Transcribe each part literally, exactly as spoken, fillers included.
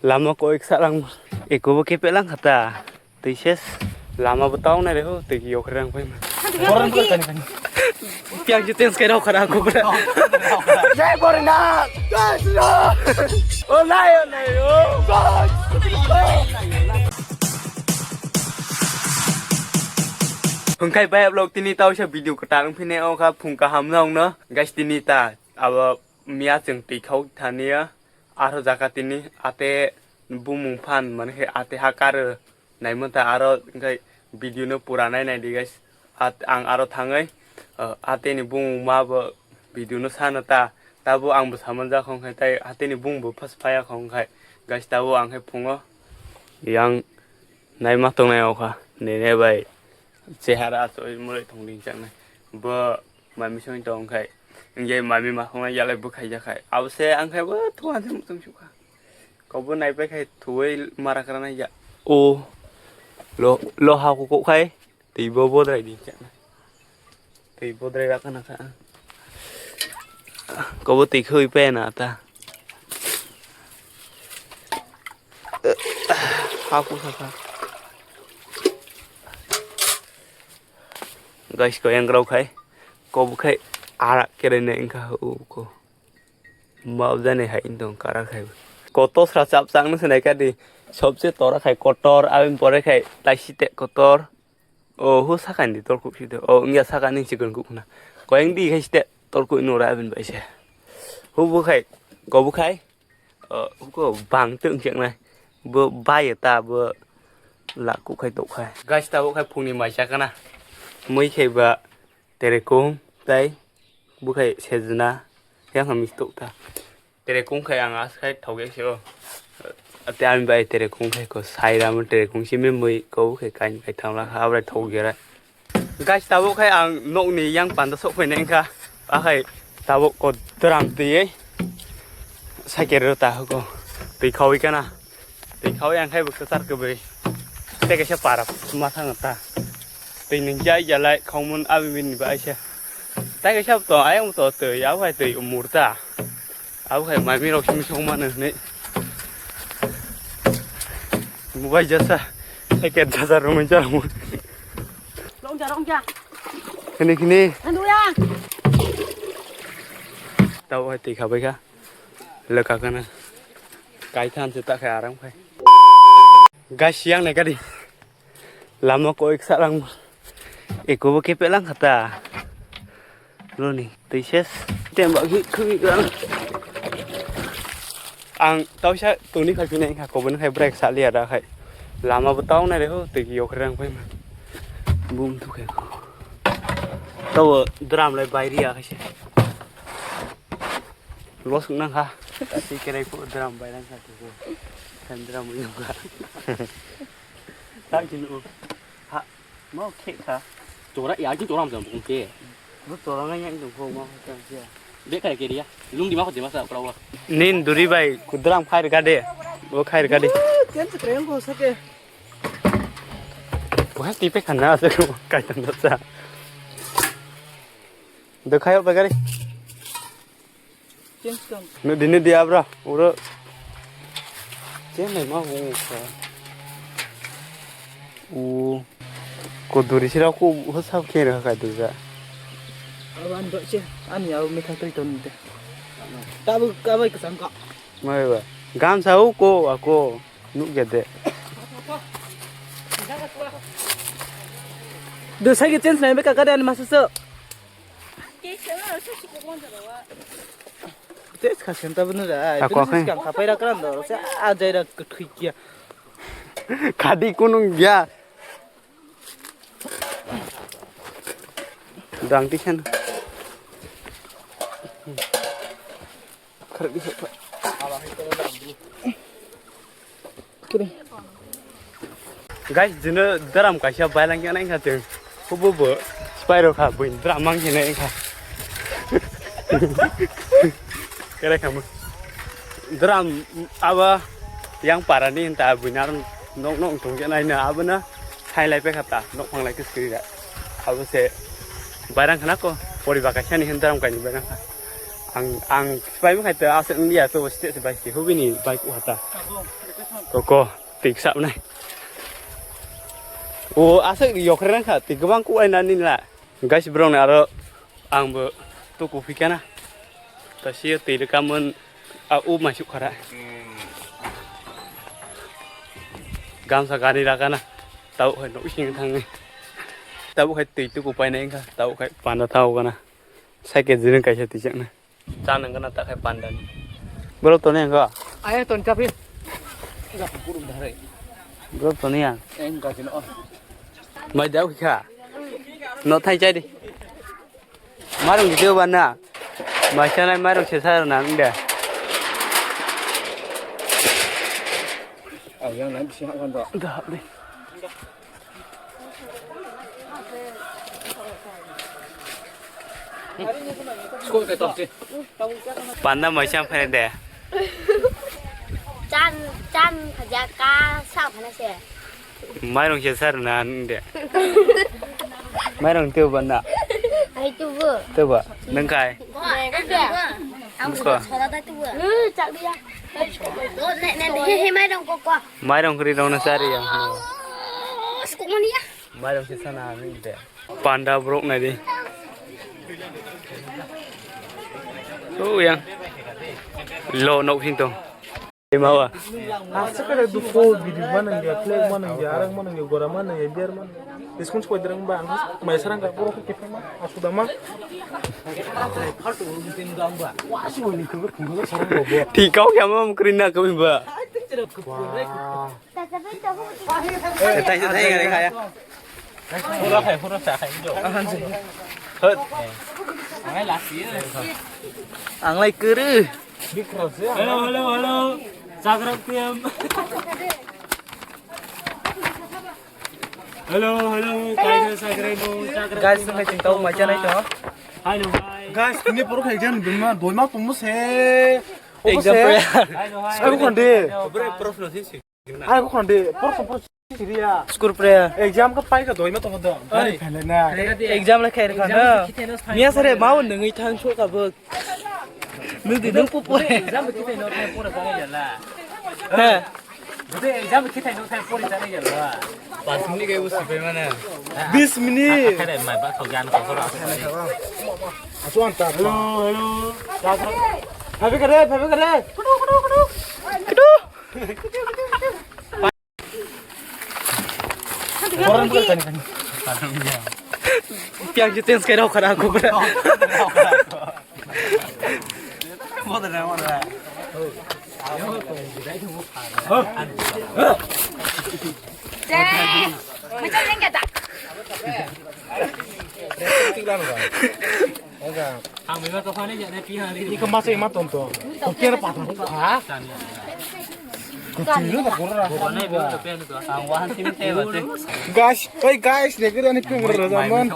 Lama koi ksa lang, eko bo kepe lang kha ta. Tei ses, lama bo tong nai re ho, tei yok rang pai ma. Borang ko tani tani. Piang je tens kai rok khara ko bra. Jai Borna. Gas no. O nai, o nai, o. Gas. Hwnkhe bai vlog tini tausa video kwtal wngphine o kha phung kaham no wngno. Guys, tini ta abo miya chwng twi khau thani ya. Aro jaga tini ate bumung phan mani khe ate ha karo naimanta aro hwnkhe video no pura nai nai di guys. At-, ang aro thangwi, uh, ate ni bumung ma bo video no sana ta, tabo ang bo saman jak hwnkhe tai ate ni bumung bo phas phaya hwnkhe guys tabo ang khe phungo yang naima tongnai okha nene bai. Chehara achoi mulai thong ding chang nai. Bo mami song tong khai. Nge mami ma khong yalai bo khai ja khai. Abo se ang khai bo thuan se mutung sukha. Kobo nai pai khai thuwei mara kra nai ya. O lo, lo ha ko ko khai. Tei bo bodrai ding chang nai. Tei bodrai ra kana kha. Kobo tei khui pe na ta. Haku saka. Guys, ko yang rau khai. Ko bu khai ara kere ne engka u ko. Mau jane hai intong kara khai. Kotor sra chap chang no sinai ka di. Sobse tora khai kotor, abin pore khai taisi te kotor. O, hu sakani di torkuk si de. O, wngya sakani chikon kuk khna. Koyang di khai site torkuk nura abin bai se. Hu bu khai, ko bu khai. O, hu ko bang te wngchek nai. Bo bai ta bo la kuk khai tok khai. Guys, ta bo khai phungni mai chakana. Mui khai ba terekung tai. Bu khai sejna. Yang kami tok ta. Terekung khai ang askhai thok ya se o. Ate ami bai terekung khai ko sai ram terekung simi mui ko khai kain khai thang la ha abrai thok gera. Guys, tabo khai ang nok ni yang panda sok phai nai kha. Akhai tabo ko dram twi. Saker ro ta ko. Twi khawi kana. Twi khawi ang khai bwkha char kwbwi. Tei kaisa para ma thang ta. Twi nung jai jalai khongmon abi bini bai se. Tai kaisa to ayang to twi abo hai twi umur ta. Abo hai mami rok simi song mano hinwi. Mobile jasa. Seket jasa rung jara mo. Rong ja, rong ja. Khini khini. Thandu ya. Tabo hai twi khabai kha. Leka kana. Kai than se ta khai aram khai. Guys, yang nai kadi. Lama koi ksa lang. Eko bo kepe lang kha ta. Loni, tei ses. Tem ba khi khi lang. Ang tausa tuni khai phinai kha koboni khai brake sa liya da khai. Lama bo tong nai re ho, tei yok rang pai ma. Bum tu khai ko. Tao drum lai bai ri ya khai se. Los nang ha. Tasi kerai pu drum bai nang ha tu. Kan drum bai nang ha. Tak jin u. Ha. Mau khe kha. Chora ya jin chora am jam bung ke. Bu chora ngai yang jong ko mau kha ya. De kai ke dia. Lung di ma ko de ma sa kra wa. Nin duri bai ku drum khai ga de. Bo khai ga de. Ken se kreng ko sa ke. Bo ha ti pe khan na sa ko kai tan da sa. De khai ba gari. Nudi nudi abra uro. Chenai ma wng kha. U koduri sira ko hosa khe ra ka duja. Aban do che ani au me kha tei ton de. Tabu ka bai ka sang ka. Mai ba. Gamsa u ko ako nuk ge de. Do sai ke change nai be ka ka de ani masa so. Tei kha senta bwno da. Ako akhai. Kam khapai ra kran do. Sa a jai ra kwthwi kya. Khadi kunung ya. Dang ti khen. Khar di kha. Kiri. Guys, jino drum kaisa bailang khe nang kha chwng. Hubo bo spy rok kha buin drum mang khe nang kha. Kere khamu. Drum aba yang parani hinta buin ar nok nok thung khe nai na abana khai lai pe kha ta nok phang lai kis kiri da. Abo se bairang khana ko pori ba kaisa ni hin drum kaini bairang kha. Ang, ang sipai mokhe to aswk wngya to site se bai se hubini bai kuhata. Koko, tik sa nai. O aswk yokre nang kha, tik kwbang kuai na nila. Guys, borok ni aro ang bo to kuphikana. Ta siyo twi rwkamon a u masuk khara. Gamsa gari rakana. Tau khai nok sing thangwi. Tau khai twi tuku painai wngkha. Tau khai panda tau kana. Cycle jini kaisa twijakna. Cha nang kana ta khai panda ni. Borok toni ang kha. Ayo ton chapi. Borok toni ang. Eng ka jino. Mai dau kha. No thai chai di. Marung video bana. Mai chanai marung se sa na nde. Aw yang nai bisi ha kan do. Da hap di. School ke tok si. Panda mai chang phai de. Chan, chan khaja ka sa phana se. Mairung se sar na de. Mairung tu ba na. Ai tu bu. Tu ba. Nang kai. Ang ko. Sora ta tu bu. Chak dia. Ne ne he he mairung ko ko. Mairung kri rong na sar ya. School mania. Mairung se sana ni de. Panda borok nai di. O yang. Lo nok hin tong. Mawa. Asakare dukho bidi manang ya, flag manang ya, arang manang ya, gora manang ya, beer manang ya. Diskuns koi dereng ba, mai sarang ka borok ke ma, asudama. Tikau kya mam krina kami ba. Wah. Thai, thai, thai, thai, thai. Pura khai, pura khai, khai, jo. Hot. Angai lasi. Anglai kuru. Hello, hello, hello. Chagrap team. Hello, hello. Kaisa chagrap bo, chagrap. Guys, team. Ngai ching tau mai chanai to. Hello, hi. Guys, ini pura khai jam dima, doi ma pumu se. Exam prayer. Hello, hi. Aku kan de. Bre, prof no sisi. Ai, ko khonde, por por siriya. School prayer. Exam ka pai ka doi ma tong do. Ai, phele na. Exam le khair kha na. Miya sare ma won ngi thang so ka bo. Nung di nung pupu. Exam ki thai no thai pura jana jala. He. Bude exam ki thai no thai pura jana jala. Pas minute ke usi pe mana. Bis minute. Akhare mai ba thok jan ko ra. Asu anta. Hello, hello. Phabe kare, phabe kare. Kudu, kudu, kudu. Kudu. Piang je tense kairok khara ko bra. Ang mema to khani jane pi hari. Iko masa ima tonto. Kira patah ha? Kutilo tak kurang. Ang wahan sini teh bate. Guys, oi guys, dia kira ni ping rajaman.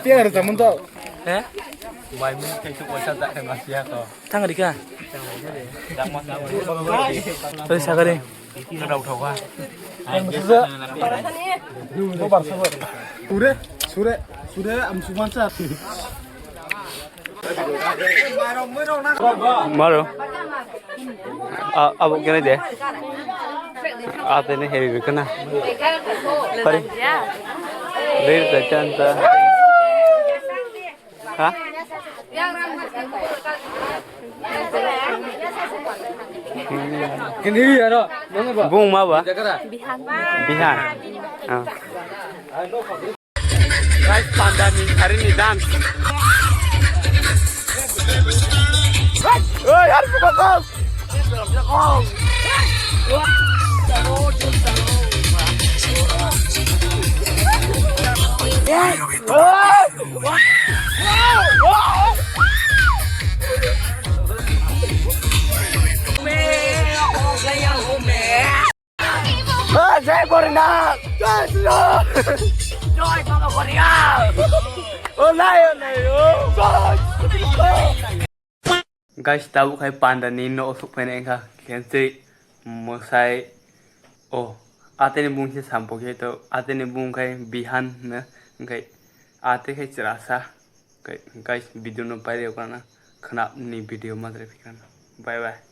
Ping rajaman to. Eh? Mai mi kai tu poisa tak kai masia ko. Thang rika. Oi sagari. Sure, sure, sure, am suman sa. Maro. A, abo kene de. Ate ne heri kana. Pari. Ril ta chanta. Ha? Bung ma ba? Bihan. Bihan. Ah. Guys, panda ni hari ni dance. Oi, harus fokus. Ah, jai Gorinath! Jai Sri Ram! Jai Baba Gorinath! Oh, nai, oh, nai, oh! Jai Sri Ram! Guys, tabuk hai panda ni no sok phai nai kha, khe se mwsai. Oh, ateni bung se sampo khe to, ateni bung khai Bihan no, khai ate khai chwrasa. Khai, guys, video no pairok kana. khwnani video majra phikran. Bye bye.